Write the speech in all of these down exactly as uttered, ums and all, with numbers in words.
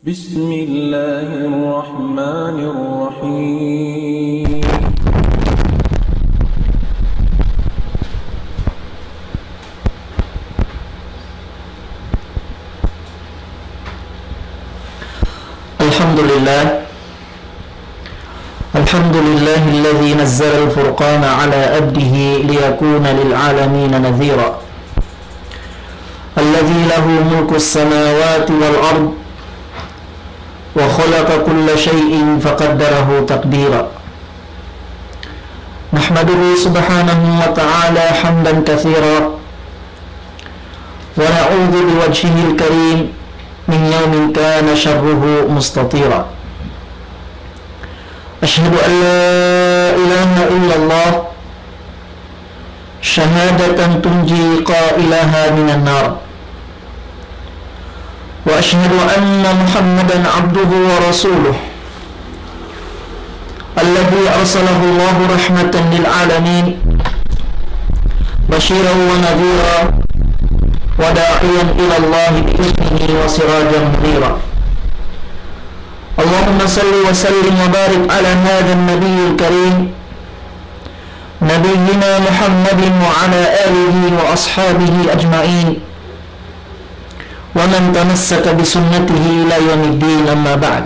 بسم الله الرحمن الرحيم. الحمد لله. الحمد لله الذي نزل الفرقان على عبده ليكون للعالمين نذيرا. الذي له ملك السماوات والأرض وخلق كل شيء فقدره تقديرا. نحمده سبحانه وتعالى حمدا كثيرا، ونعوذ بوجهه الكريم من يوم كان شره مستطيرا. أشهد أن لا إله إلا الله شهادة تنجي قائلها من النار، وأشهد أن محمدا عبده ورسوله الذي أرسله الله رحمة للعالمين بشيرا ونذيرا وداعيا إلى الله بإذنه وسراجا منيرا. اللهم صل وسلم وبارك على هذا النبي الكريم نبينا محمد وعلى آله وأصحابه أجمعين ومن تمسك بسنته إلى يوم الدين، أما بعد.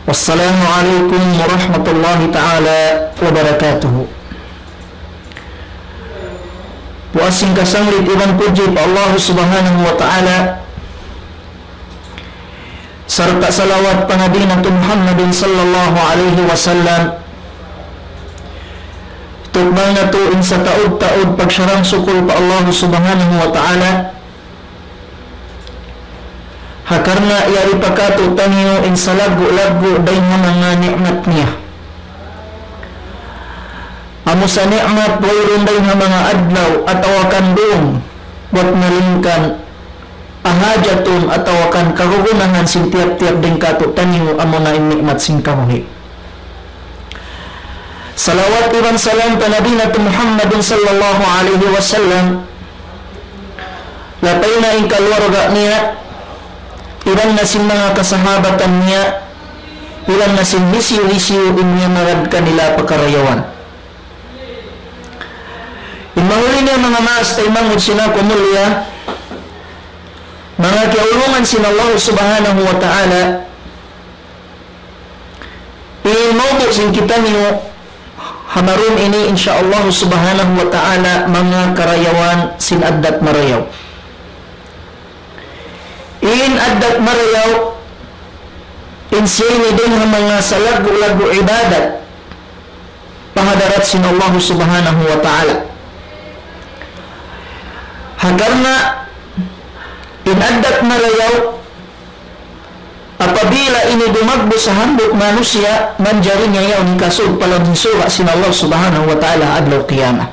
والسلام عليكم ورحمة الله تعالى وبركاته. Puas sin kasanglit iban pudji pa Allah Subhanahu wa Ta'ala, sarta' salawat pa Nabi natu' Muhammadin sallallahu alayhi wasallam. Tukbal natu' in sataud-taud pagsarang-sukul pa Allah Subhanahu wa Ta'ala, ha karna' yari pa kātu'niyu in salaggu'-laggu' dayn ha manga ni'mat niya. Amu sa ni'mat wayruun dayn ha manga adlaw atawa kan dum, buwat malingkan hajatun atawa kan kagunahan sin tiyap-tiyap dayn kātu'niyu, amuna in ni'mat sin kabuhi'. Salawat iban salam pa Nabi natu' Muhammadin sallallahu alayhi wasallam, lapay na in kaluwarga niya, iban na sin manga kasahabatan niya, iban na sin hisiyu-hisiyu in miyamagad kanila pa karayawan. In mahuli niya manga maas taymanghud sin aku mulliya, manga kiyaulungan sin Allah Subhanahu wa Ta'ala, in mawdu' sin kitaniyu ha marum ini, insya Allah Subhanahu wa Ta'ala, manga karayawan sin addat marayaw. In addat marayaw, in siya ini dayn ha manga salaggu'-laggu' ibadat pa hadarat sin Allah Subhanahu wa Ta'ala. Ha karna' in addat marayaw, apabila ini dumagbu sa hambuuk manusiya', manjari niya yaun hikasud pa lawm sin surga' sin Allah Subhanahu wa Ta'ala adlaw qiyamah.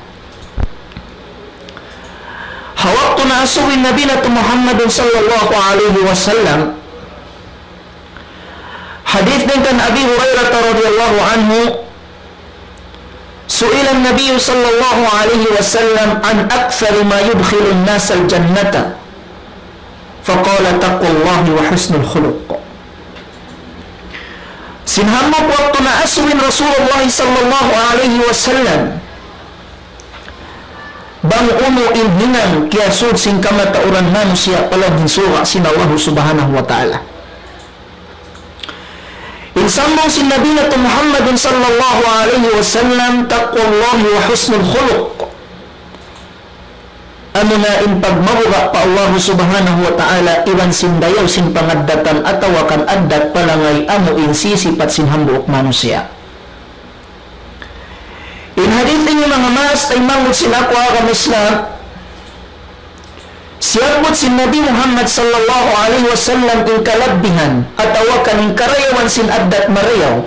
Ha waktu naasubu in Nabi natu' Muhammadun sallallahu alayhi wasallam, hadith dayn kan Abi Hurairah radiyallahu anhu, سئل النبي صلى الله عليه وسلم عن أكثر ما يدخل الناس الجنة، فقال: تقوى الله وحسن الخلق. Sin hambuuk waktu naasubu in Rasulullah sallallahu alayhi wasallam, bang unu in hinang kiyasud sin kamatauran manusiya' pa lawm sin surga' sin Allah Subhanahu wa Ta'ala. In sambung sin Nabi natu' Muhammadun sallallahu alayhi wasallam, تقوى الله وحسن الخلق. Amuna in pagmabuga' pa Allah Subhanahu wa Ta'ala iban sin dayaw sin pangaddatan atawa kan addat palangay, amu in sisipat sin hambuuk manusiya'. In hadith ini manga maas taymanghud sin aku agama Islam, siyabbut sin Nabi Muhammad sallallahu alayhi wasallam in kalabbihan atawa kan in karayawan sin addat marayaw.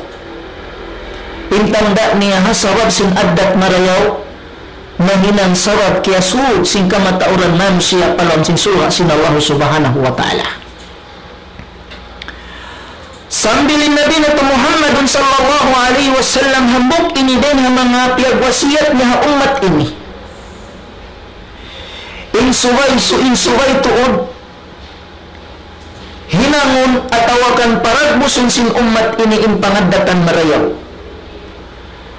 In tanda' niya ha sabab sin addat marayaw, mahinang sabab kiyasud sin kamatauran manusiya' pa lawm sin surga' sin Allah Subhanahu wa Ta'ala. Sambil in Nabi natu' Muhammadun sallallahu alayhi wasallam hambuuk ini dayn ha manga piyagwasiyat niya ha ummat ini. In subay, su-, in subay tuud, hinangun atawa kan paragbusun sin ummat ini in pangaddatan marayaw.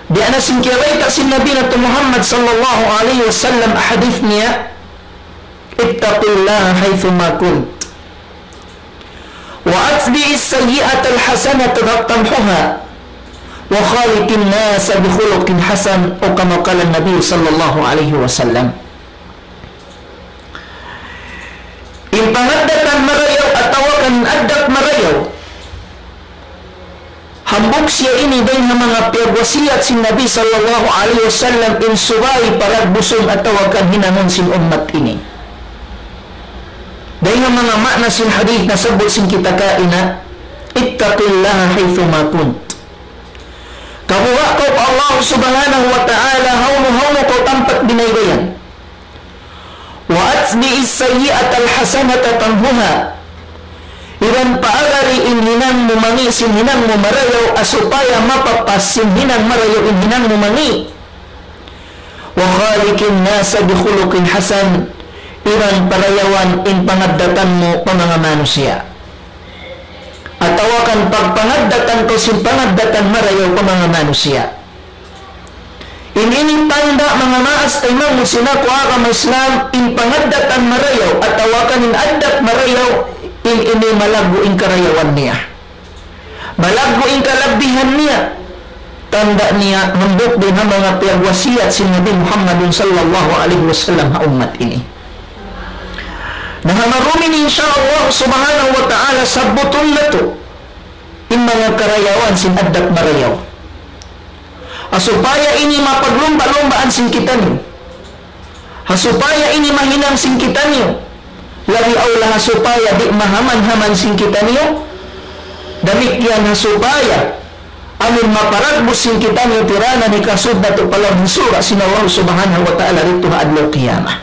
Biya' na sin kiyabayta' sin Nabi natu' Muhammad sallallahu alayhi wasallam hadith niya, اتق الله حيثما كنت وأتبع السيئة الحسنة تمحها وخالق الناس بخلق حسن, أو كما قال النبي صلى الله عليه وسلم. In pangaddatan marayaw atawa kan addat marayaw, hambuuk siya ini dayn ha manga piyagwasiyat sin Nabi sallallahu alayhi wasallam in subay paragbusun atawa kan hinangun sin ummat ini. Dayn ha manga maana sin hadith nasabbut sin kita kaina, اتق الله حيثما كنت. Kabuga' kaw pa Allah subhanahu wa ta'ala, hawnu-hawnu kaw tampat binaybayan. وأتبع السيئة الحسنة تمحها. Iban paagari in hinang mu mangi' sin hinang mu marayaw, ha supaya mapapas sin hinang marayaw in hinang mu mangi'. وخالق الناس بخلق حسن. Iban parayawan in pangaddatan mu pa manga manusiya'. Atawa kan pagpangaddatan kaw sin pangaddatan marayaw pa manga manusiya'. In ini tanda' manga maas taymanghud sin aku agama Islam, in pangaddatan marayaw, atawa kan in addat marayaw, in ini malaggu' in karayawan niya. Malaggu' in kalabbihan niya. Tanda' niya, hambuuk dayn ha manga piyagwasiyat sin Nabi Muhammadun sallallahu alayhi wasallam ha ummat ini. Na ha marayaw ini, insya Allah subhanahu wa ta'ala, sabbutun natu' in manga karayawan sin addat marayaw. Ha supaya ini mapaglumba'-lumbaan sin kitaniyu. Ha supaya ini mahinang sin kitaniyu. Labi awla ha supaya di' mahaman-haman sin kitaniyu. Damikkiyan ha supaya amun maparagbus sin kitaniyu tiranan hikasud natu' pa lawm surga' sin Allah subhanahu wa ta'ala didtu ha adlaw qiyamah.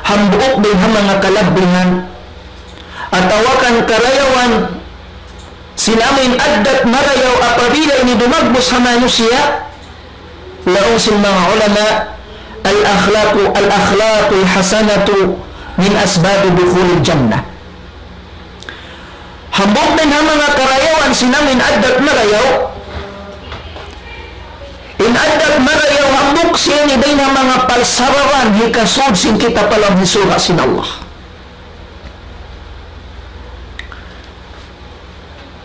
Hambuuk dayn ha manga kalabbihan atawa kan karayawan sin amuin addat marayaw apabila ini dumagbus ha manusiya', laung sin manga ulama, الأخلاق، الأخلاق الحسنة من أسباب دخول الجنة. Hambuuk dayn ha manga karayawan sin amuin addat marayaw. In addat marayaw hambuuk siya ini dayn ha manga palsababan hikasud sin kita pa lawm surga' sin Allah.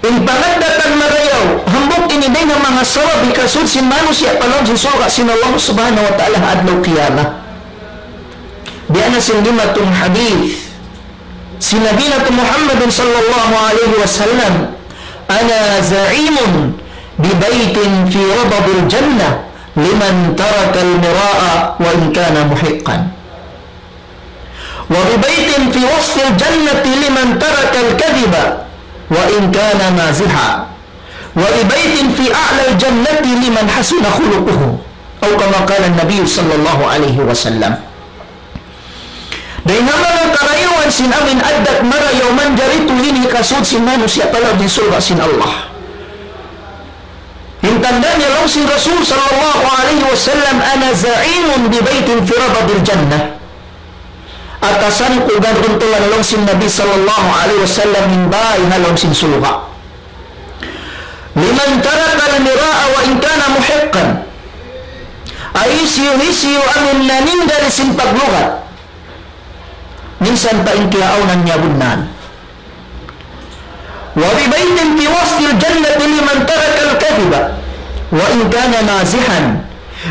In pangaddatan marayaw, hambuuk ini dayn ha manga sabab hikasud sin manusiya' pa lawm sin surga' sin Allah subhanahu wa ta'ala ha adlaw qiyamah. Biya' na sin dimatung hadith sin Nabi natu' Muhammadun sallallahu alayhi wasallam, أنا زعيم ببيت في ربض الجنة لمن ترك المراء وإن كان محقا. وببيت في وسط الجنة لمن ترك الكذب وإن كان مازحا. وببيت في أعلى الجنة لمن حسن خلقه. أو كما قال النبي صلى الله عليه وسلم. Dayn ha manga karayawan sin amuin addat marayaw manjari tuud ini hikasud sin manusiya' pa lawm sin surga' sin Allah. In tanda' niya laung sin Rasul sallallahu alayhi wasallam, أنا زعيم ببيت في ربض الجنة. Atasan ku garuntulan laung sin Nabi sallallahu alayhi wasallam in bāy ha lawm sin surga'. لمن ترك المراء وإن كان محقا. Hisiyu-hisiyu amun naninggal sin paglugat. Minsan pa in kiyaawnan niya bunnal. وببيت في وسط الجنة لمن ترك الكذب وإن كان مازحا.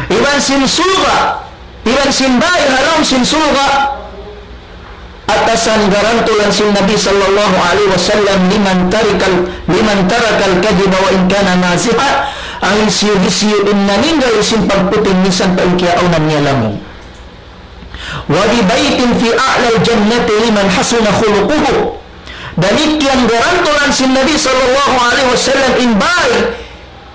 Iban sin surga', iban sin bāy ha lawm sin surga', atasan garantulan sin Nabi sallallahu alayhi wasallam, لمن ترك ال-، لمن ترك الكذب وإن كان مازحا, hisiyu-hisiyu in naninggal sin pagputing minsan pa in kiyaawnan niya lamung. وببيت في أعلى الجنة لمن حسن خلقه. Damikkiyan garantulan sin Nabi sallallahu alayhi wasallam in bāy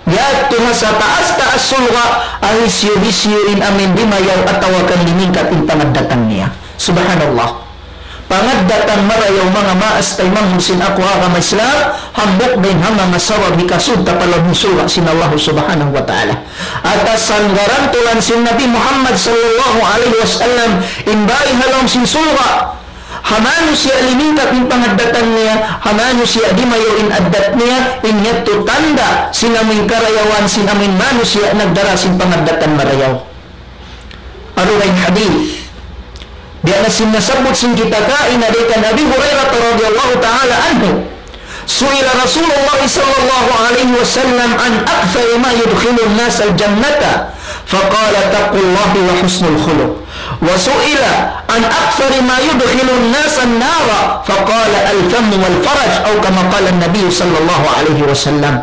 yadtu ha sataas-taas surga', hisiyu-hisiyu in amuin dimayaw atawa kan liningkat in pangaddatan niya. Subhanallah. Pangaddatan marayaw manga maas taymanghud sin aku agama Islam, hambuuk dayn ha manga sabab hikasud ta pa lawm surga' sin Allah subhanahu wa ta'ala. Atasan garantulan sin Nabi Muhammad sallallahu alayhi wasallam, in bāy ha lawm sin surga', Ha manusiya' limingkat in pangaddatan niya, ha manusiya' dimayaw in addat niya, in yadtu tanda' sin amuin karayawan sin amuin manusiya' nagdara sin pangaddatan marayaw. Aru in hadith. Biya' na sin nasabbut sin kita kaina dayn kan Abi Hurairah radiyallahu ta'ala anhu. سئل رسول الله صلى الله عليه وسلم عن أكثر ما يدخل الناس الجنة، فقال: تقوى الله وحسن الخلق. وسئل عن أكثر ما يدخل الناس النار، فقال: الفم والفرج، أو كما قال النبي صلى الله عليه وسلم.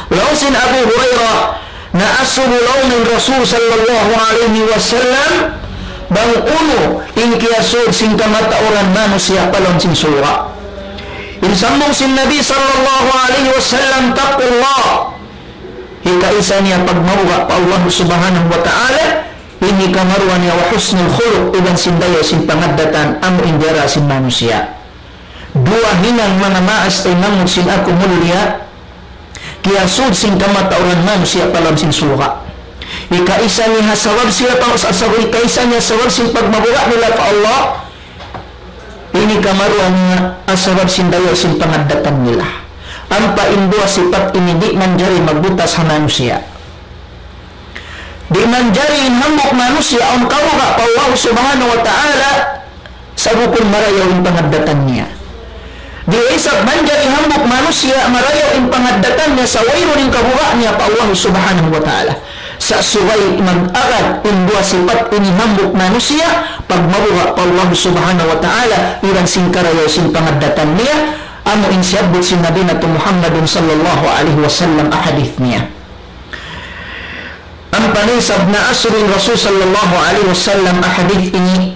Laung sin Abu Hurairah, naasubu laung in Rasul sallallahu alayhi wasallam, bang unu in kiyasud sin kamatauran manusiya' pa lawm sin surga'. In sambung sin Nabi sallallahu alayhi wasallam, taqullah. Hikaisa niya pagmabuga' pa Allah subhanahu wa ta'ala, in hikaruwa niya wa husnul khuluq, iban sin dayaw sin pangaddatan, amu in diyara sin manusiya'. Duwa hinang manga maas taymanghud sin aku mulia, kiyasud sin kamatauran manusiya' pa lawm sin surga'. Hikaisa niya ha sabab sila pa, sa-, sa-, hikaisa niya ha sabab sin pagmabuga' nila pa Allah, in hikaruwa niya ha sabab sin dayaw sin pangaddatan nila. Ampa in duwa sipat ini di' manjari magbutas ha manusiya'. Di' manjari in hambuuk manusiya' awn kabuga' pa Allah subhanahu wa ta'ala, sa' bukun marayaw in pangaddatan niya. Di' isab manjari hambuuk manusiya' marayaw in pangaddatan niya sa' wayruun in kabuga' niya pa Allah subhanahu wa ta'ala. Sa' subay mag-agad in duwa sipat ini hambuuk manusiya', pagmabuga' pa Allah subhanahu wa ta'ala, iban sin karayaw sin pangaddatan niya, amu in siyabbut sin Nabi natu' Muhammadun sallallahu alayhi wasallam ha hadith niya. Ampa na isab naasubu in Rasul sallallahu alayhi wasallam ha hadith ini,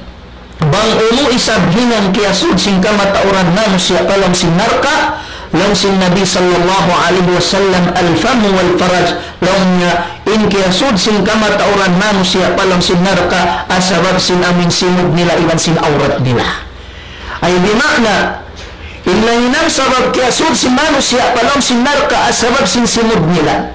bang unu isab hinang kiyasud sin kamatauran manusiya' pa lawm sin narka', laung sin Nabi sallallahu alayhi wasallam, الفم والفرج, laung niya, in kiyasud sin kamatauran manusiya' pa lawm sin narka', ha sabab sin amuin simud nila iban sin awrat nila. Ay bima'na, in nahinang sabab kiyasud sin manusiya' pa lawm sin narka' ha sabab sin simud nila.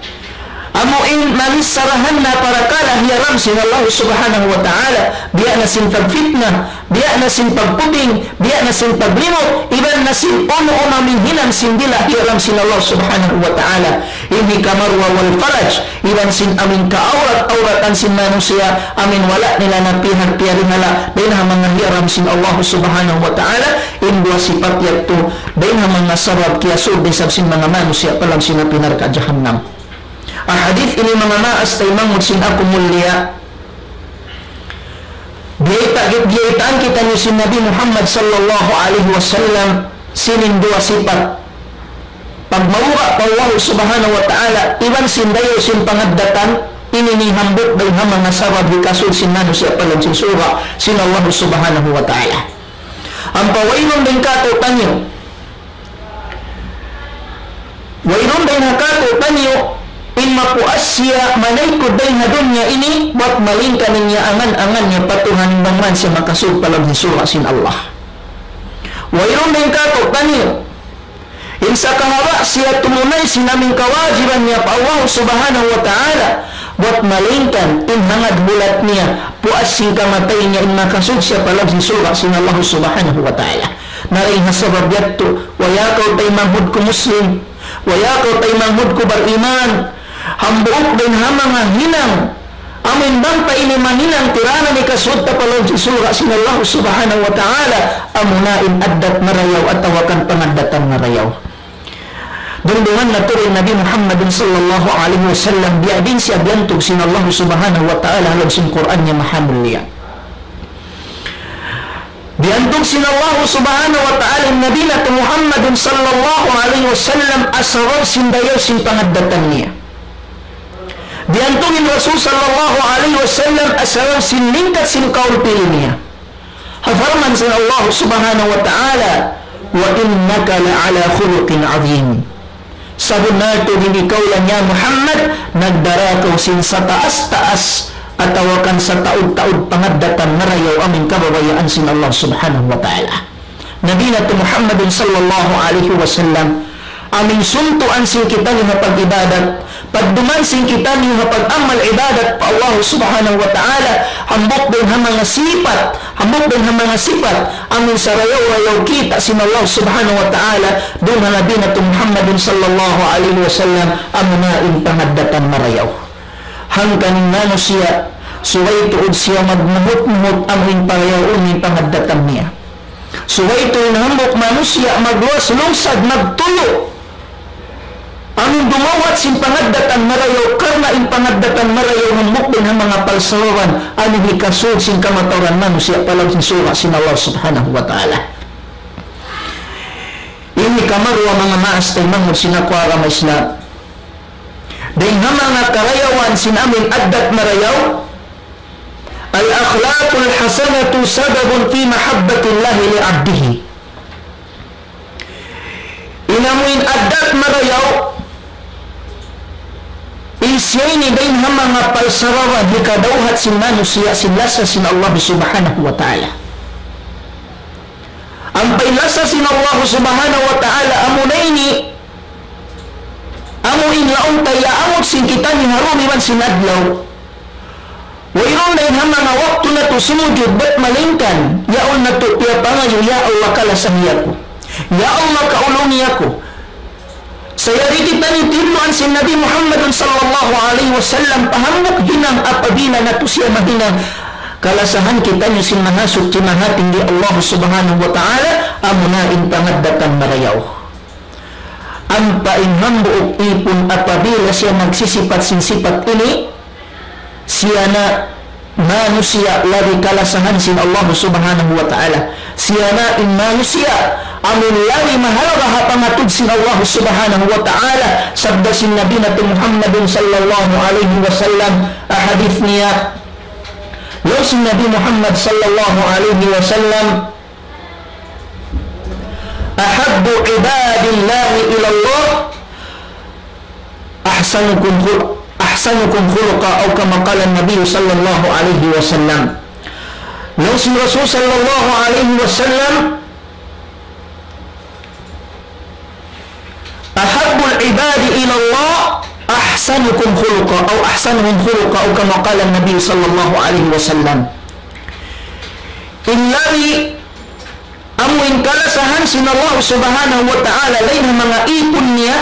Amu in maminsarahan na parakala' hiyaram sin Allah subhanahu wa ta'ala, biya' na sin pagfitna, biya' na sin pagpuding, biya' na sin paglimut, iban na sin unu-unu amuin hinang sin dila' hiyaram sin Allah subhanahu wa ta'ala. In hikaruwa wal faraj, iban sin amuin kaawrat-awratan sin manusiya', amuin wala' nila na piyag-, piyarihala, dayn ha manga hiyaram sin Allah subhanahu wa ta'ala, in duwa sipat yadtu, dayn ha manga sabab kiyasud isab sin manga manusiya' pa lawm sin api narka' jahannam. Ha hadith ini manga maas taymanghud sin aku mulia, biyayta'-, biyaytaan kitaniyu sin Nabi Muhammad sallallahu alayhi wasallam sin in duwa sipat. Pagmabuga' pa Allah subhanahu wa ta'ala, iban sin dayaw sin pangaddatan, ini in hambuuk dayn ha manga sabab hikasud sin manusiya' pa lawm sin surga' sin Allah subhanahu wa ta'ala. Ampa wayruun dayn kātu'niyu, wayruun dayn ha kātu'niyu, in mapuas siya manaykud dayn ha dunya ini, bat malayngkan in niya angan-angan niya pa Tuhan bang man siya makasud pa lawm sin surga' sin Allah. Wayruun dayn kātu'niyu, in sakahaba' siya tumunay sin amuin kawajiban niya pa Allah subhanahu wa ta'ala, bat malayngkan in hangad hulat niya, puas sin kamatay niya in makasud siya pa lawm sin surga' sin Allah subhanahu wa ta'ala. Na dayn ha sabab yadtu, way kaw taymanghud ku Muslim, way kaw taymanghud ku bariman, hambuuk dayn ha manga hinang, amuin bang pa ini mahinang tiranan hikasud ta pa lawm sin surga' sin Allah subhanahu wa ta'ala, amuna in addat marayaw atawa kan pangaddatan marayaw. Dungdungan natu' in Nabi Muhammadun sallallahu alayhi wasallam, biya' diin siya biyantug sin Allah subhanahu wa ta'ala ha lawm sin Qur'an niya mahamulliya. Biyantug sin Allah subhanahu wa ta'ala in Nabi natu' Muhammadun sallallahu alayhi wasallam ha sabab sin dayaw sin pangaddatan niya. Biyantug in Rasul sallallahu alayhi wasallam ha sabab sin lingkat sin kaulpili niya. Ha parman sin Allah subhanahu wa ta'ala, وإنك لعلى خلق عظيم. Sabunnal tuud in ikaw yan ya Muhammad, nagdara kaw sin sataas-taas atawa kan sataud-taud pangaddatan marayaw amuin kababayaan sin Allah subhanahu wa ta'ala. Nabi natu' Muhammadun sallallahu alayhi wasallam, amuin suntuan sin kitaniyu ha pag-ibadat, Pagduman sin kitaniyu ha pag-amal ibadat pa Allah Subhanahu wa Ta'ala, hambuuk dayn ha manga sipat, hambuuk dayn ha manga sipat, amun sarayaw-rayaw kita' sin Allah Subhanahu wa Ta'ala, duun ha Nabi natu' Muhammadun sallallahu alayhi wasallam, amuna in pangaddatan marayaw. Hangkan in manusiya', subay tuud siya magmuhut-muhut amun parayaw in pangaddatan niya. Subay tuud in hambuuk manusiya' magluwas lungsad, magtuyu'. Amun dumawhat sin pangaddatan marayaw, karna' in pangaddatan marayaw hambuuk dayn ha manga palsawawan, amun hikasud sin kamatauran manusiya' pa lawm sin surga' sin Allah Subhanahu wa Ta'ala. Ini kamarwa manga maas taymanghud sin aku agama Islam. Dayn ha manga karayawan sin amun addat marayaw, الأخلاق الحسنة سبب في محبة الله لعبده. In amun addat marayaw, in siya ini dayn ha manga palsawawan hikadawhat sin manusiya' sin lasa sin Allah Subhanahu wa Ta'ala. Ampa in lasa sin Allah Subhanahu wa Ta'ala amuna ini, amu in laung ta iyaamut sin kitaniyu ha dum iban sin adlaw. Wayruun dayn ha manga waktu natu' sumujud bat malaingkan, yaun natu' piyapangayu, "Ya Allah, kalasahi aku. Ya Allah, kaulungi aku." Sa' yari kitaniyu tiyuduan sin Nabi Muhammadun sallallahu alayhi wasallam pa hambuuk hinang, apabila natu' siya mahinang, kalasahan kitaniyu sin Mahasuchi Mahatinggi Allah Subhanahu wa Ta'ala, amuna in pangaddatan marayaw. Ampa in hambuuk ipun apabila siya nagsisipat sin sipat ini, siya na manusiya' labi kalasahan sin Allah Subhanahu wa Ta'ala. Siya na in manusiya' amun labi mahalga' ha pangatud sin Allah Subhanahu wa Ta'ala. Sabda sin Nabi natu' Muhammadun sallallahu alayhi wasallam, ha hadith niya, laung sin Nabi Muhammad sallallahu alayhi wasallam, أحب عباد الله إلى الله أحسنكم خلق-، أحسنكم خلقا، أو كما قال النبي صلى الله عليه وسلم. Laung sin Rasul sallallahu alayhi wasallam, أحب العباد إلى الله أحسنكم خلقا، أو أحسنهم خلقا، أو كما قال النبي صلى الله عليه وسلم. In labi amu in kalasahan sin Allah Subhanahu wa Ta'ala dayn ha manga ipun niya,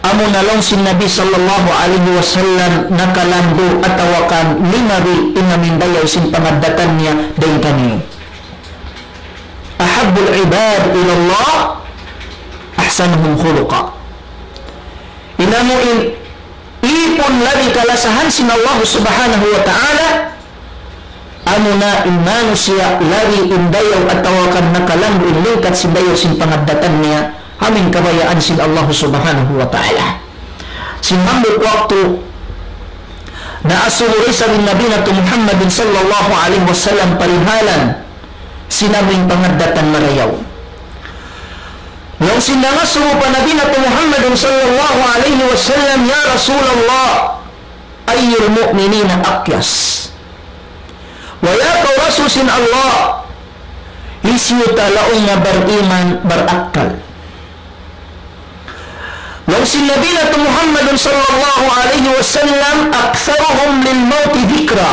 amuna laung sin Nabi sallallahu alayhi wasallam nakalandu' atawa kan limabi in amun dayaw sin pangaddatan niya dayn kaniyu. أحب العباد إلى الله أحسنهم خلقا. In amu in ipun labi kalasahan sin Allah Subhanahu wa Ta'ala, amuna in manusiya' labi in dayaw atawa kan nakalandu' in lingkat sin dayaw sin pangaddatan niya, amun kabayaan sin Allah Subhanahu wa Ta'ala. Sin hambuuk waktu, naasubu da isab in Nabi natu' Muhammadun sallallahu alayhi wasallam parihalan sin amun pangaddatan marayaw. Laung sin nangasubu pa Nabi natu' Muhammadun sallallahu alayhi wasallam, يا رسول الله، أي المؤمنين أقيس؟ Wahai kaw Rasul sin Allah, hisiyu ta laung niya bariman barakkal? Laung sin Nabi natu' Muhammadun sallallahu alayhi wasallam, أكثرهم للموت ذكرا،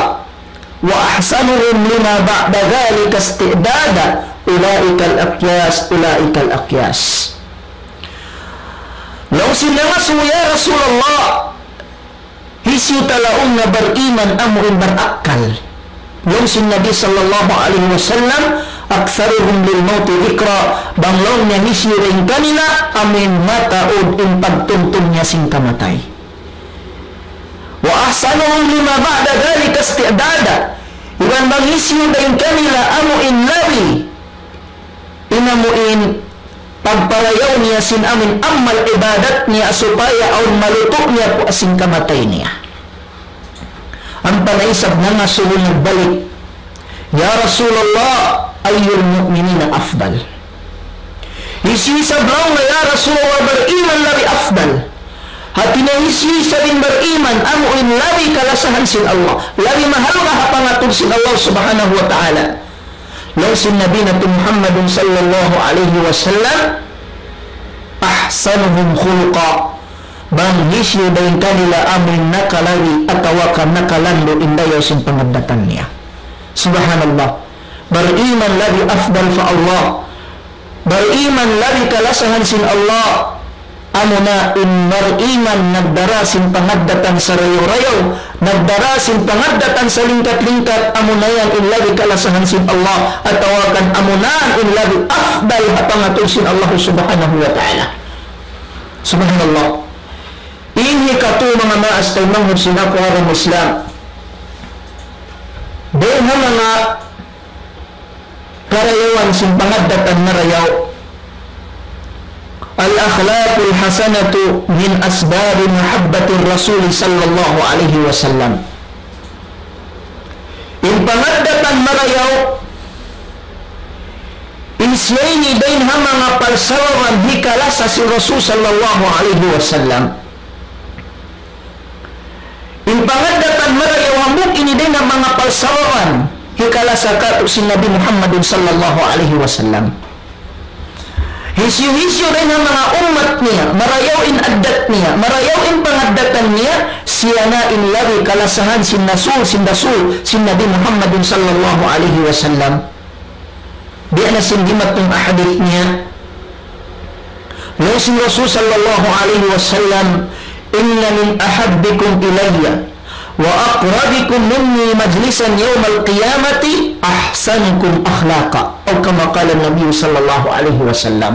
وأحسنهم لما بعد ذلك استعدادا، أولئك الأقياس، أولئك الأقياس. Laung sin nangasubu, "Ya Rasulullah, hisiyu ta laung niya bariman amu in barakkal?" Laung sin Nabi sallallahu alayhi wasallam, أكثرهم للموت ذكرا, bang laung niya hisiyu dayn kanila amu in mataud in pagtumtum niya sin kamatay. وأحسنهم لما بعد ذلك استعدادا. Iban bang hisiyu dayn kanila amu in labi, in amu in pagparayaw niya sin amun amal ibadat niya supaya awn malutu' niya pu sin kamatay niya. Ampa na isab nangasubu nagbalik, "Ya Rasulullah, أي المؤمنين أفضل؟" Hisiyu isab laung niya, "Ya Rasulullah, bariman labi afdal?" Hati niya hisiyu isab in bariman, amu in labi kalasahan sin Allah, labi mahalga' ha pangatud sin Allah Subhanahu wa Ta'ala. Laung sin Nabi natu' Muhammadun sallallahu alayhi wasallam, أحسنهم خلقا. Bang hisiyu dayn kanila amuin nakalabi atawa ka nakalandu' in dayaw sin pangaddatan niya. Subhanallah. Bariman labi afdal pa Allah. Bariman labi kalasahan sin Allah. Amuna in bariman nagdara sin pangaddatan sarayaw-rayaw, nagdara sin pangaddatan salingkat-lingkat, amuna yan in labi kalasahan sin Allah, atawa kan amuna in labi afdal ha pangatud sin Allah Subhanahu wa Ta'ala. Subhanallah. In hikatu, manga maas taymanghud sin aku ha agama Islam. Dayn ha manga karayawan sin pangaddatan marayaw. الأخلاق الحسنة من أسباب محبة الرسول صلى الله عليه وسلم. In pangaddatan marayaw, in siya ini dayn ha manga parsababan hikalasa sin Rasul sallallahu alayhi wasallam. In pangaddatan marayaw hambuuk ini dayn ha manga parsababan hikalasa katu' sin Nabi Muhammadun sallallahu alayhi wasallam. Hisiyu-hisiyu dayn ha manga ummat niya, marayaw in addat niya, marayaw in pangaddatan niya, siya na in labi kalasahan sin Rasul, sin Rasul, sin Nabi Muhammadun sallallahu alayhi wasallam. Biya' na sin dimatung ha hadith niya. Laung sin Rasul sallallahu alayhi wasallam, إن من أحبكم إلي وأقربكم مني مجلسا يوم القيامة أحسنكم أخلاقا. أو كما قال النبي صلى الله عليه وسلم.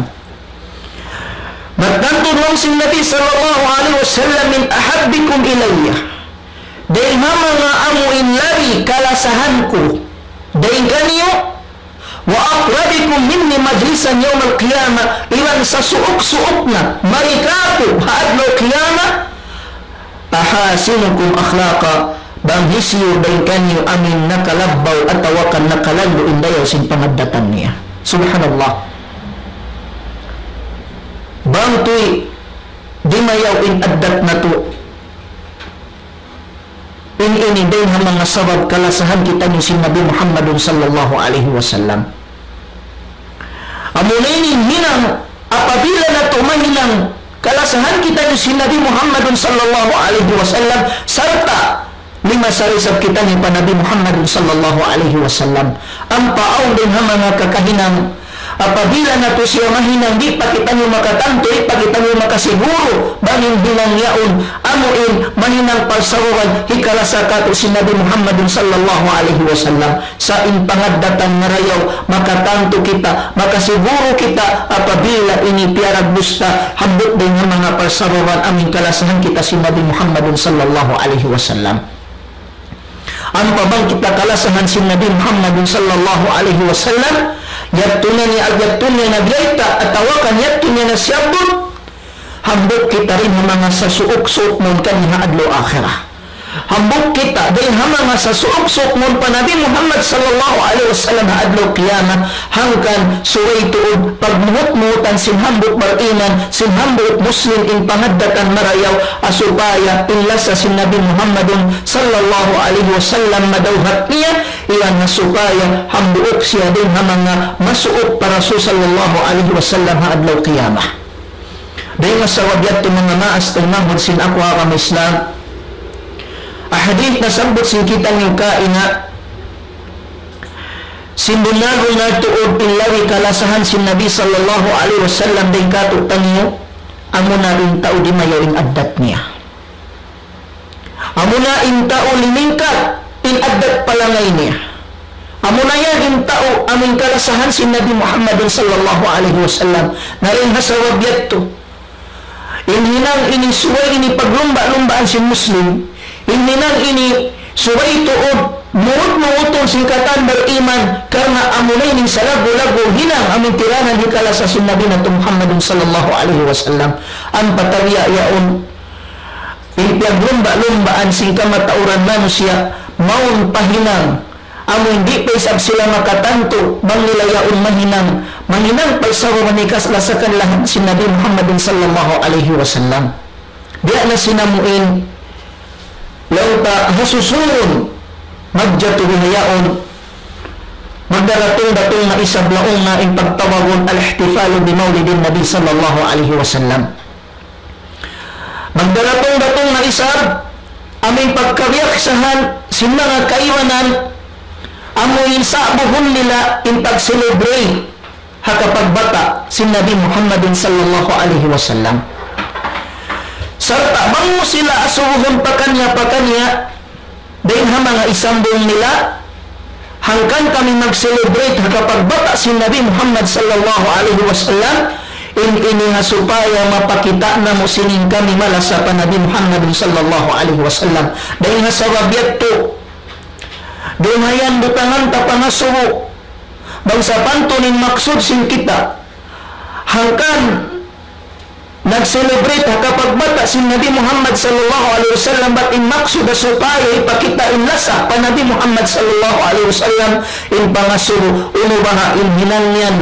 Matantu laung sin Nabi sallallahu alayhi wasallam, من أحبكم إلي. Dayn ha manga amu in labi kalasahan ku dayn kaniyu, وأقربكم مني مجلسا يوم القيامة, iban sasuuk-suuk na mari kāku' ha adlaw qiyamah, أحاسنكم أخلاقا, bang hisiyu dayn kaniyu amuin nakalabbaw atawa kan nakalandu' in dayaw sin pangaddatan niya. Subhanallah. Bang tuy dimayaw in addat natu'. In ini dayn ha manga sabab kalasahan kitaniyu sin Nabi Muhammadun sallallahu alayhi wasallam. Amuna ini hinang apabila natu' mahinang kalasahan kitaniyu sin Nabi Muhammadun sallallahu alayhi wasallam, sarta' limasari isab kitaniyu pa Nabi Muhammadun sallallahu alayhi wasallam. Ampa awn dayn ha manga kakahinang apabila natu' siya mahinang, di' pa kitaniyu makatantu, di' pa kitaniyu makasiguru, bang in hinang yaun, amu in, mahinang parsababan, hikalasa katu' sin Nabi Muhammadun sallallahu alayhi wasallam. Sa' in pangaddatan marayaw, makatantu kita, makasiguru kita, apabila ini piyaragbusta, hambuuk dayn ha manga parsababan, amuin kalasahan kita sin Nabi Muhammadun sallallahu alayhi wasallam. Ampa bang kita kalasahan sin Nabi Muhammadun sallallahu alayhi wasallam, yadtu niya, yadtu niya na biyayta', atawa kan yadtu niya na siyabbut, hambuuk kita dayn ha manga sasuuk-suuk mawn kaniya ha adlaw akhirat. Hambuuk kita dayn ha manga sasuuk-suuk mawn pa Nabi Muhammad sallallahu alayhi wasallam ha adlaw qiyamah, hangkan subay tuud pagmuhut-muhutan sin hambuuk bariman, sin hambuuk Muslim in pangaddatan marayaw, ha supaya in lasa sin Nabi Muhammadun sallallahu alayhi wasallam madawhat niya, iban ha supaya hambuuk siya dayn ha manga masuuk pa Rasul sallallahu alayhi wasallam ha adlaw qiyamah. Dayn ha sabab yadtu, manga maas taymanghud sin aku ha agama Islam, ha hadith nasabbut sin kitaniyu kaina, sin bunnal-bunnal tuud in labi kalasahan sin Nabi sallallahu alayhi wasallam dayn kātu'niyu, amuna in tau dimayaw in addat niya. Amuna in tau limingkat in addat palangay niya. Amuna yan in tau amuin kalasahan sin Nabi Muhammadun sallallahu alayhi wasallam. Na dayn ha sabab yadtu, in hinang ini subay ini paglumba'-lumbaan sin Muslim. In hinang ini subay tuud muhut-muhutun sin katan bariman, karna' amuna ini salaggu'-laggu' hinang amuin tiranan hikalasa sin Nabi natu' Muhammadun sallallahu alayhi wasallam. Ampa tabiya' yaun, in piyaglumba'-lumbaan sin kamatauran manusiya', mawn pa hinang amuin di' pa isab sila makatantu bang nila yaun mahinang, mahinang pa isab mawn hikalasahan sin Nabi Muhammadun sallallahu alayhi wasallam. Biya' na sin amuin, laung ta ha susungun, magjatu bihaun, magdaratung-datung na isab laung na in pagtawagun الاحتفال بمولد النبي صلى الله عليه وسلم. Magdaratung-datung na isab amu in pagkabiyaksahan sin manga kaibanan, amu in sa'buhun nila in pag-celebrate ha kapagbata' sin Nabi Muhammadin sallallahu alayhi wasallam. Sarta' bang mu sila asubuhun pakaniya-pakaniya, dayn ha manga isambung nila, hangkan kami mag-celebrate ha kapagbata' sin Nabi Muhammad sallallahu alayhi wasallam, in ini ha supaya mapakita' namu' sin in kami malasa pa Nabi Muhammad sallallahu alayhi wasallam. Dayn ha sabab yadtu, dumayan butangan ta pangasubu, bang sapantun in maksud sin kita, hangkan nag-celebrate ha kapagbata' sin Nabi Muhammad sallallahu alayhi wasallam, bat in maksud ha supaya ipakita' in lasa pa Nabi Muhammad sallallahu alayhi wasallam, in pangasubu, unu baha' in hinang yan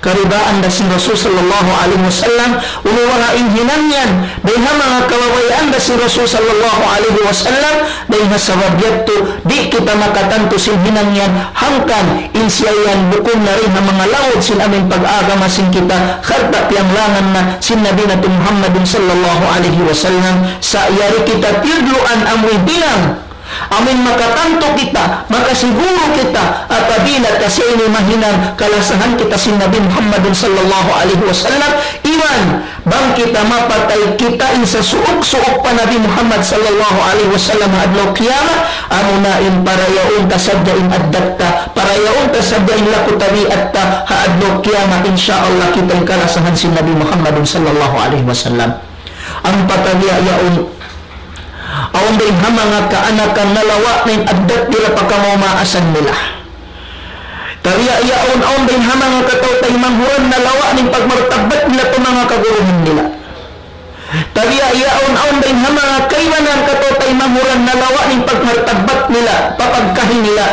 karidaan da sin Rasul sallallahu alayhi wasallam, unu baha' in hinang yan dayn ha manga kabayaan da sin Rasul sallallahu alayhi wasallam. Dayn ha sabab yadtu, di' kita makatantu sin hinang yan, hangkan in siya yan bukun na dayn ha manga laud sin amin pag-agama sin kita, sarta' piyanglangan na sin Nabi natu' Muhammadun sallallahu alayhi wasallam. Sa' yari kita tiyudluan amu in hinang, amu in makatantu kita, makasiguru kita, apabila ta siya ini mahinang kalasahan kita sin Nabi Muhammadun sallallahu alayhi wasallam, iban bang kita mapatay, kita in sasuuk-suuk pa Nabi Muhammad sallallahu alayhi wasallam ha adlaw kiyamat, amuna in parayaun ta sadja in addat ta, parayaun ta sadja in laku tabiat ta ha adlaw kiyamat, insya Allah kita in kalasahan sin Nabi Muhammadun sallallahu alayhi wasallam. Ampa tabiya' yaun, awn da in ha manga kaanakan nalawa' na in addat nila pa kamaumaasan nila. Tabiya' yaun, awn da in ha manga kataw-taymanghuran nalawa' na in pagmartabbat nila pa manga kaguruhan nila. Tabiya' yaun, awn da in ha manga kaibanan kataw-taymanghuran nalawa' na in pagmartabbat nila pa pagkahi nila.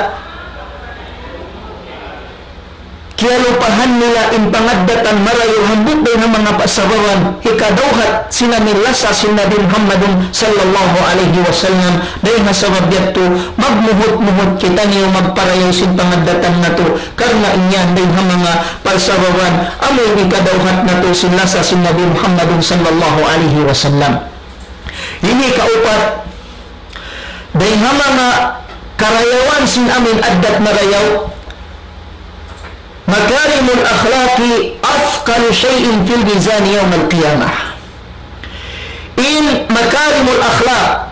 Kiyalupahan nila in pangaddatan marayaw hambuuk dayn ha manga pasababan hikadawhat sin amin lasa sin Nabi Muhammadun sallallahu alayhi wasallam. Dayn ha sabab yadtu, magmuhut-muhut kitaniyu magparayaw sin pangaddatan natu', karna' in yan dayn ha manga pasababan amu in hikadawhat natu' sin lasa sin Nabi Muhammadun sallallahu alayhi wasallam. Ini kaupat, dayn ha manga karayawan sin amin addat marayaw, مكارم الأخلاق أثقل شيء في الميزان يوم القيامة. In makarimul akhlaq,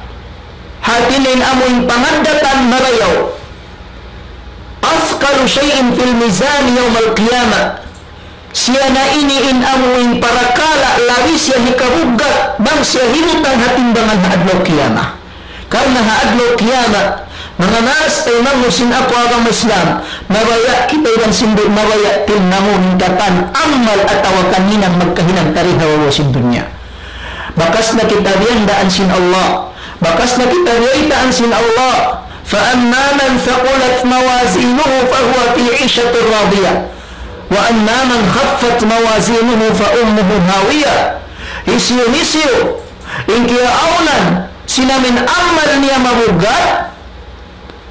hati niya in amu in pangaddatan marayaw, أثقل شيء في الميزان يوم القيامة. Siya na ini in amu in parakala' labi siya hikabuggat bang siya hibutang ha timbangan ha adlaw kiyamat. Karna' ha adlaw kiyamat, manga maas taymanghud sin aku agama Islam, mabaya' kita iban sin di' mabaya' tilngamun in katan amal atawa kan hinang magkahinang ta di ha babaw sin dunya. Bakas na kita biyandaan sin Allah, bakas na kita biyaytaan sin Allah. فأما من ثقلت موازينه فهو في عيشة راضية وأما من خفت موازينه فأمه هاوية. Hisiyu-hisiyu in kiyaawnan sin amin amal niya mabuggat,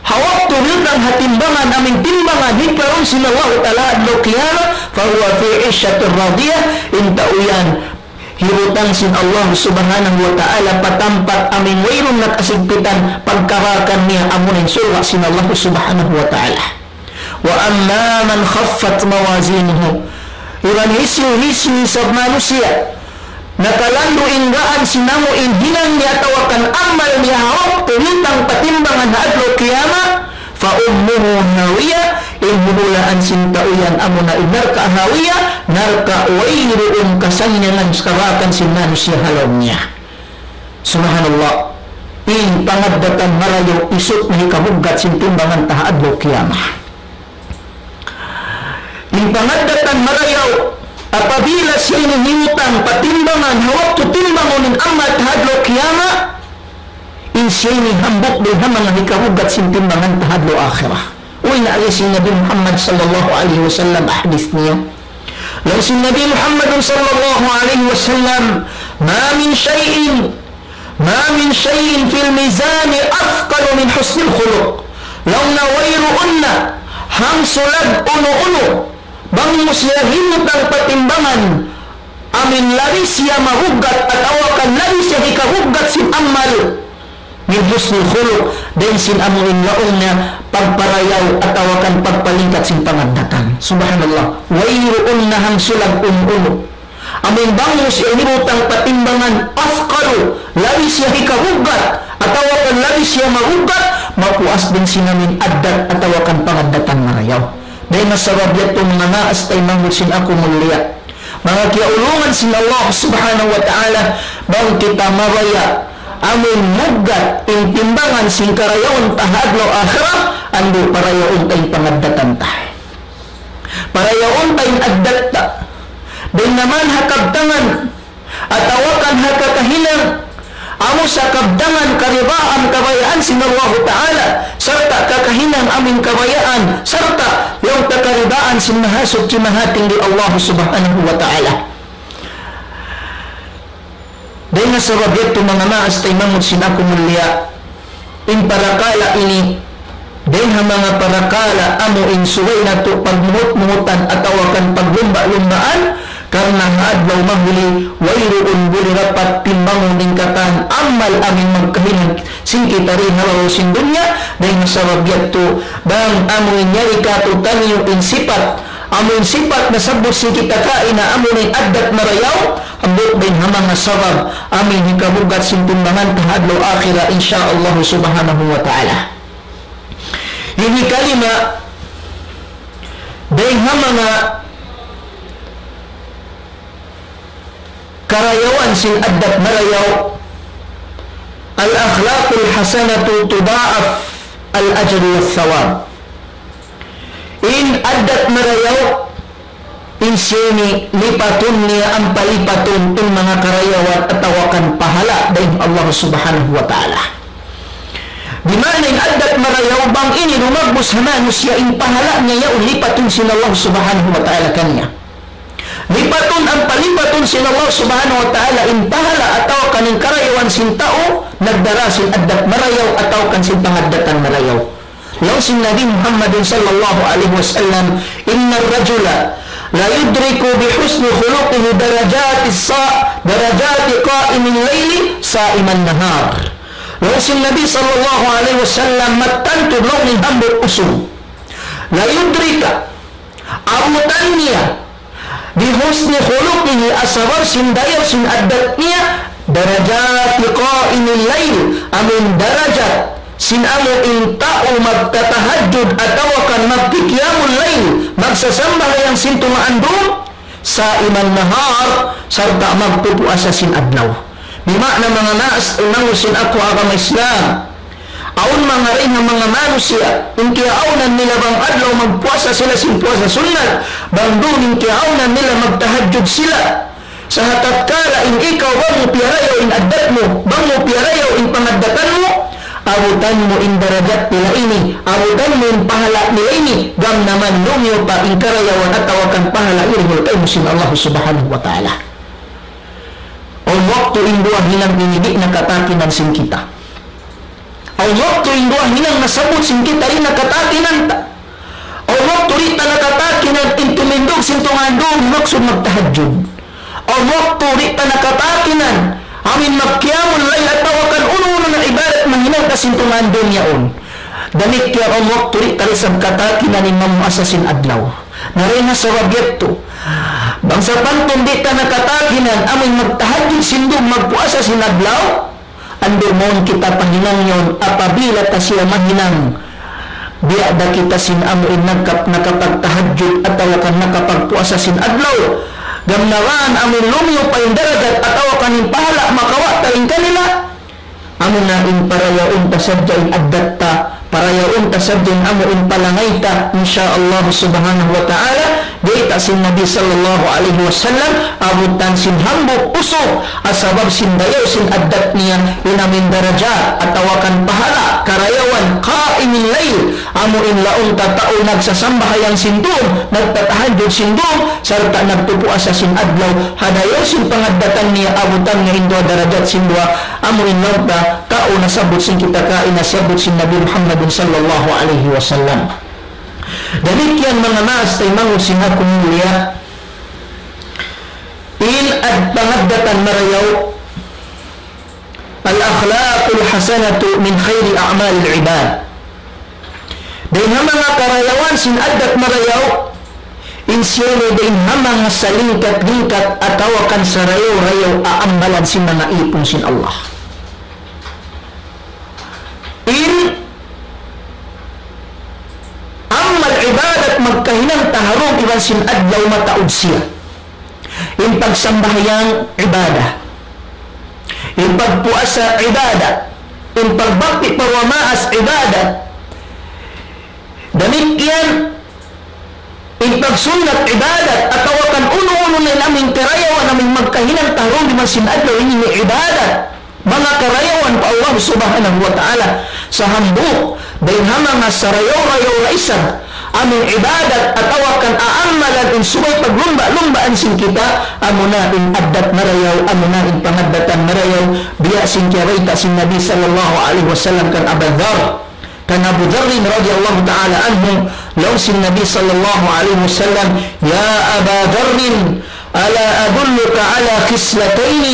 ha waktu biyutang ha timbangan, amin timbangan, hiklarun sin Allahu Ta'ala adlaw kiyamat, فهو في عيشة راضية, in tau yan hibutang sin Allah Subhanahu wa Ta'ala pa tampat amin wayruun na kasigpitan, pagkarakan niya amuna in surga' sin Allah Subhanahu wa Ta'ala. وأما من خفت موازينه, iban hisiyu-hisiyu isab manusiya' nakalandu' in gaan sin amu in hinang niya atawa kan amal niya ha waktu biyutang pa timbangan ha adlaw kiyamat, فأمه هاوية, in huhulaan sin tau yan amuna in narka' Hawiya, narka' wayruun kasannyangan karakan sin manusiya' ha lawm niya. Subhanallah. In pangaddatan marayaw isut na hikabuggat sin timbangan ta ha adlaw kiyamat. In pangaddatan marayaw, apabila siya ini hibutang pa timbangan, ha waktu timbangun in amal ta ha adlaw kiyamat, in siya ini hambuuk dayn ha manga hikabuggat sin timbangan ta ha adlaw akhirat. Uy, na agi sin Nabi Muhammad sallallahu alayhi wasallam, hadith niya. Laung sin Nabi Muhammad sallallahu alayhi wasallam, ما من شيء ما من شيء في الميزان أثقل من حسن الخلق. Laung niya wayruun na hangsulag unu-unu, bang mu siya hibutang pa timbangan, amuin labi siya mabugat atawa kan labi siya hikabugat sin amal, من حسن الخلق, dayn sin amuin laung niya pagparayaw atawa kan pagpalingkat sin pangaddatan. Subhanallah. Wayruun na hangsulag unu-unu. Amuin bang mu siya hinibutang pa timbangan, أثقل, labi siya hikabugat atawa kan labi siya mabugat, mapuas dayn sin amuin addat atawa kan pangaddatan marayaw. Dayn ha sabab yadtu, manga maas taymanghud sin aku mulia, manga kiyaulungan sin Allah Subhanahu wa Ta'ala, bang kita mabaya' amuin bugat in timbangan sin karayawan ta ha adlaw akhirat, andu' parayaun ta in pangaddatan ta. Parayaun ta in addat ta. Dayn ha manga kabtangan atawa kan ha kakahinang, amu sa kabtangan karidaan kabayaan sin Allahu Ta'ala, sarta' kakahinang amuin kabayaan, sarta' laung ta karidaan sin Mahasuchi Mahatinggi Allah Subhanahu wa Ta'ala. Dayn ha sabab yadtu, manga maas taymanghud sin aku mulia, in parakala' ini, dayn ha manga parakala' amuin subay natu' pagmuhut-muhutan atawa kan paglumba'-lumbaan, karna' ha adlaw mahuli, wayruun buli dapat timbangun in katan amal amuin magkahinang sin kita dayn ha lawm sin dunya. Dayn ha sabab yadtu, bang amuin yari kātu'niyu in sipat, amuin sipat nasabbut sin kita kaina amuin addat marayaw, hambuuk dayn ha manga sabab amuin hikabugat sin timbangan ta ha adlaw akhirat, insya Allah Subhanahu wa Ta'ala. Ini kalima, dayn ha manga karayawan sin addat marayaw, الأخلاق الحسنة تضاعف الأجر والثواب. In addat marayaw, in siya ini lipatun niya ampa lipatun in manga karayawan atawa kan pahala' dayn Allah Subhanahu wa Ta'ala. Di' maana in addat marayaw bang ini lumagbus ha manusiya' in pahala' niya yaun lipatun sin Allah Subhanahu wa Ta'ala kaniya. Lipatun ampa lipatun sin Allah Subhanahu wa Ta'ala in pahala' atawa kan in karayawan sin tau nagdara sin addat marayaw atawa kan sin pangaddatan marayaw. Laung sin Nabi Muhammadin sallallahu alayhi wasallam, إن الرجل ليدرك بحسن خلقه درجات الصا-، درجات قائم الليل صائم النهار. Laung sin Nabi sallallahu alayhi wasallam, mattan tuud laung niya in hambuuk usug. ليدرك, abutan niya, بحسن خلقه, ha sabab sin dayaw sin addat niya, درجات قائم الليل, amuin darajat sin amuin tau magtatahajjud atawa kan magkiqiyamul layl, magsasambahayang sin tunga' andum, صائم النهار, sarta' magpupuasa sin adlaw. Di' maana manga maas taymanghud sin aku agama Islam, awn manga dayn ha manga manusiya', in kiyaawnan nila bang adlaw magpuasa sila sin puasa sunnat, bang duun in kiyaawnan nila magtahajjud sila. Sa' ha tatkala in ikaw bang mu piyarayaw in addat mu, bang mu piyarayaw in pangaddatan mu, abutan mu in darajat nila ini, abutan mu in pahala' nila ini, gam naman lumiyu pa in karayawan atawa kan pahala' hirihil kaymu sin Allah Subhanahu wa Ta'ala. Awn waktu in duwa hinang ini di' na katakinan sin kita. Awn waktu in duwa hinang nasabbut sin kita di' na katakinan ta. Awn waktu di' ta na katakinan in tumindug sin tunga' andum maksud magtahajjud. Awn waktu di' ta na katakinan amuin magqiyamul layl atawa kan unu-unu na ibadat mahinang ta sin tunga' andum yaun. Damikkiyan awn waktu di' ta isab katakinan in mamuasa sin adlaw. Na dayn ha sabab yadtu, bang sapantun di' ta na katakinan amuin magtahajjud sin dum, magpuasa sin adlaw, andu' mawn kita pahinang yaun apabila ta siya mahinang. Biya' da kita sin amuin nagkap-, nakapagtahajjud atawa kan nakapagpuasa sin adlaw. Gam naman amuin lumiyu pa in darajat atawa kan in pahala' makawa' ta dayn kanila. Amu na in parayaun ta sadja in addat ta, parayaun ta sadja in amuin palangay ta, insya Allah Subhanahu wa Ta'ala, bayta' sin Nabi sallallahu alayhi wasallam, abutan sin hambuuk usug, ha sabab sin dayaw sin addat niya, in amuin darajat, atawa kan pahala', karayawan, qa'imil layl, amuin laung ta tau nagsasambahayang sin dum, nagtatahajjud sin dum, sarta' nagpupuasa sin adlaw, ha dayaw sin pangaddatan niya, abutan niya in duwa darajat sin duwa, amuin laung ta tau nasabbut sin kita kaina, sabbut sin Nabi Muhammadin sallallahu alayhi wasallam. Damikkiyan manga maas taymanghud sin aku mulia, in ad-, pangaddatan marayaw, الأخلاق الحسنة من خير أعمال العباد. Dayn ha manga karayawan sin addat marayaw, in siya ini dayn ha manga salingkat-lingkat atawa kan sarayaw-rayaw aambalan sin manga īpun sin Allah. In amal ibadat magkahinang taharung iban sin adlaw mataud siya. In pagsambahayang ibadat. In pagpuasa ibadat. In pagbakti pa duwa maas ibadat. Damikkiyan in pagsunnat ibadat, atawa kan unu-unu na in amuin karayawan amuin magkahinang taharung iban sin adlaw ini ibadat. Manga karayawan pa Allah Subhanahu wa Ta'ala. Sa' hambuuk, dayn ha manga sarayaw-rayaw ra isab, amuin ibadat, atawa kan aamalan in subay paglumba'-lumbaan sin kita, amuna in addat marayaw, amuna in pangaddatan marayaw, biya' sin kiyabayta' sin Nabi sallallahu alayhi wasallam kan Abu Dharr. Kan Abu Dharrin radiyallahu ta'ala anhu, laung sin Nabi sallallahu alayhi wasallam, يا أبا ذر، ألا أدلك على خصلتين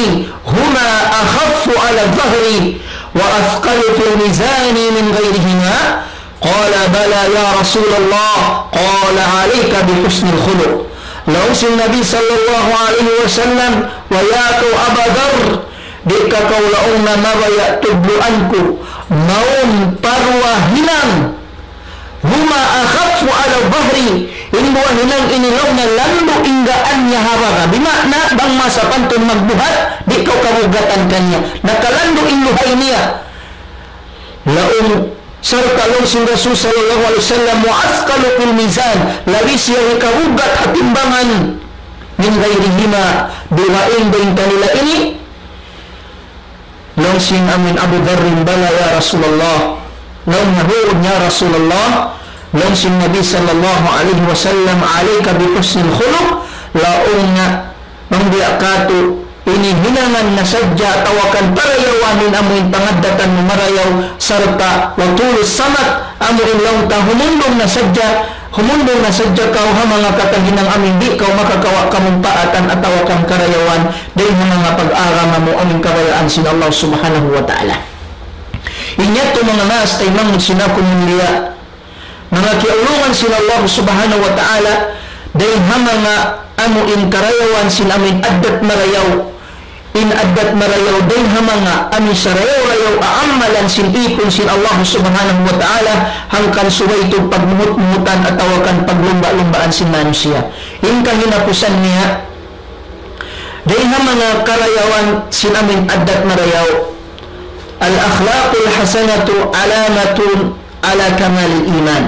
هما أخف على الظهر وأثقل في الميزان من غيرهما؟ قال: بلى يا رسول الله. قال: عليك بحسن الخلق. Laung sin Nabi sallallahu alayhi wasallam, "Waya kaw Aba Dharr, di' ka kaw laung niya mabaya' tudluan ku, mawn pa duwa hinang, هما أخف على الظهر, in duwa hinang ini laung niya landu' in gaan niya ha baga." Bima'na, bang masa pantun magbuhat, di' kaw kabugatan kaniya. Nakalandu' in luhay niya. Laung, sarta' laung sin Rasul sallallahu alayhi wasallam, وأثقل في الميزان, labi siya hikabugat ha timbangan, من غيرهما, dugaing dayn kanila ini. Laung sin amuin Abu Dharrin, بلى يا رسول الله. Laung niya, "Huun ya Rasulullah." Laung sin Nabi sallallahu alayhi wasallam, عليك بحسن الخلق. Laung niya, bang biya' katu', ini hinangan na sadja atawa kan parayawan in amuin pangaddatan mu marayaw, sarta' وطول السمت, amuin laung ta humundung na sadja, humundung na sadja kaw ha manga katan hinang amuin di' kaw makakawa' kamumpaatan atawa kan karayawan, dayn ha manga pag-agama mu amuin kabayaan sin Allah Subhanahu wa Ta'ala. In yadtu manga maas taymanghud sin aku mulia, manga kiyaulungan sin Allah Subhanahu wa Ta'ala, dayn ha manga amuin karayawan sin amuin addat marayaw, in addat marayaw dayn ha manga amuin sarayaw-rayaw aamalan sin īpun sin Allah Subhanahu wa Ta'ala, hangkan subay tuud pagmuhut-muhutan atawa kan paglumba'-lumbaan sin manusiya'. In kahinapusan niya, dayn ha manga karayawan sin amuin addat marayaw, الأخلاق الحسنة علامة على كمال الإيمان.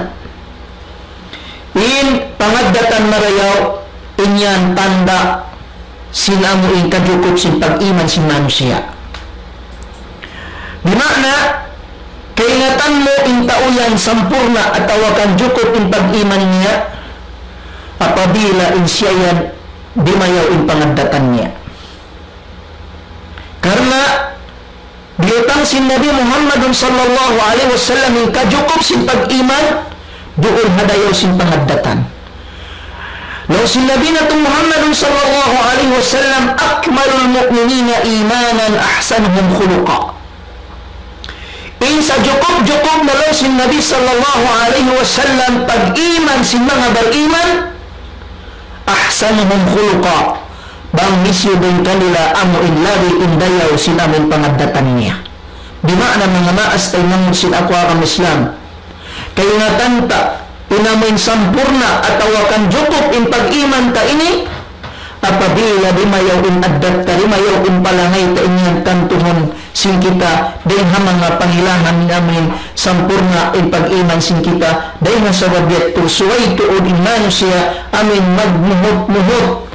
In pangaddatan marayaw, in yan tanda' sin amuin kajukup sin pag-iman sin manusiya'. Bima'na, kaingatan mu in tau yan sampurna' atawa kan jukup in pag-iman niya, apabila in siya yan dimayaw in pangaddatan niya. Karna' biyutang sin Nabi Muhammadun sallallahu alayhi wasallam in kajukup sin pag-iman, duun ha dayaw sin pangaddatan. Laung sin Nabi natu' Muhammadun sallallahu alayhi wasallam, أكمل المؤمنين إيمانا أحسنهم خلقا. In sajukup-jukup na laung sin Nabi sallallahu alayhi wasallam pag-iman sin manga bariman, أحسنهم خلقا. Bang hisiyu dayn kanila amu in labi in dayaw sin amu in pangaddatan niya. Bima'na manga maas taymanghud sin aku agama Islam. Kaingatan ta, in amu in sampurna' atawa kan jukup in pag-iman ta ini, apabila dimayaw in addat ta, dimayaw in palangay ta ini, in tantuhun sin kita dayn ha manga pangilahan amu in sampurna' in pag-iman sin kita, dayn ha sabab yadtu subay tuud in manusiya' amu in magmuhut-muhut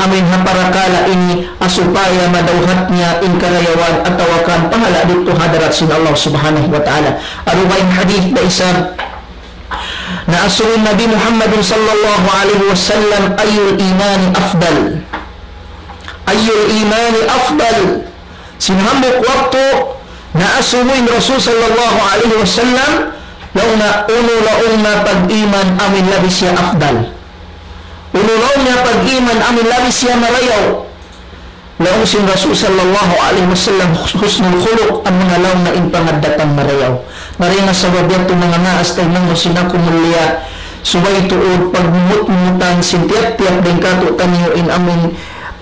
amu in ha parakala' ini, ha supaya madawhat niya in karayawan atawa kan pahala' didtu ha hadarat sin Allah Subhanahu wa Ta'ala. Aru ba in hadith da isab, na asubu Nabi Muhammadun sallallahu alayhi wasallam, أي الإيمان أفضل؟ أي الإيمان أفضل؟ Sin hambuuk waktu, na asubu in Rasul sallallahu alayhi wasallam, laung niya unu laung niya pag-iman amu in labi siya afdal. Unu laung niya pag-iman amu in labi siya marayaw. Laung sin Rasul sallallahu alayhi wasallam, hus-, husnul khuluq, amu na laung na in pangaddatan marayaw. Mari na sabab yadtu manga maas taymanghud sin aku mulia, subay tuud pagmumut-mutan sin tiyap-tiyap dayn kātu'niyu in amu in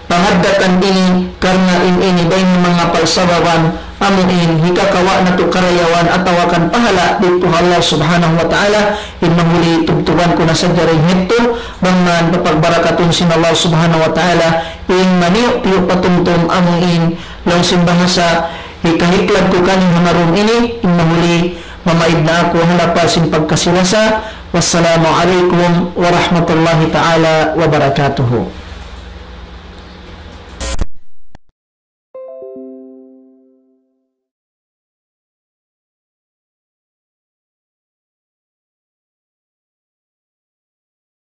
pangaddatan ini, karna' in ini dayn ha manga palsababan, amu in hikakawa' natu' karayawan atawa kan pahala' didtu ha Allah Subhanahu wa Ta'ala. In mahuli tubtuban ku na sadja dayn ha yadtu, bang man papagbarakatun sin Allah Subhanahu wa Ta'ala in maniyu'-tiyu' patumtum amu in laung sin bahasa hikahiklad ku kaniyu ha marum ini, in mahuli mamaid na aku ha lapal sin pagkasi-lasa. Wassalamu alaykum warahmatullahi ta'ala wabarakatuh.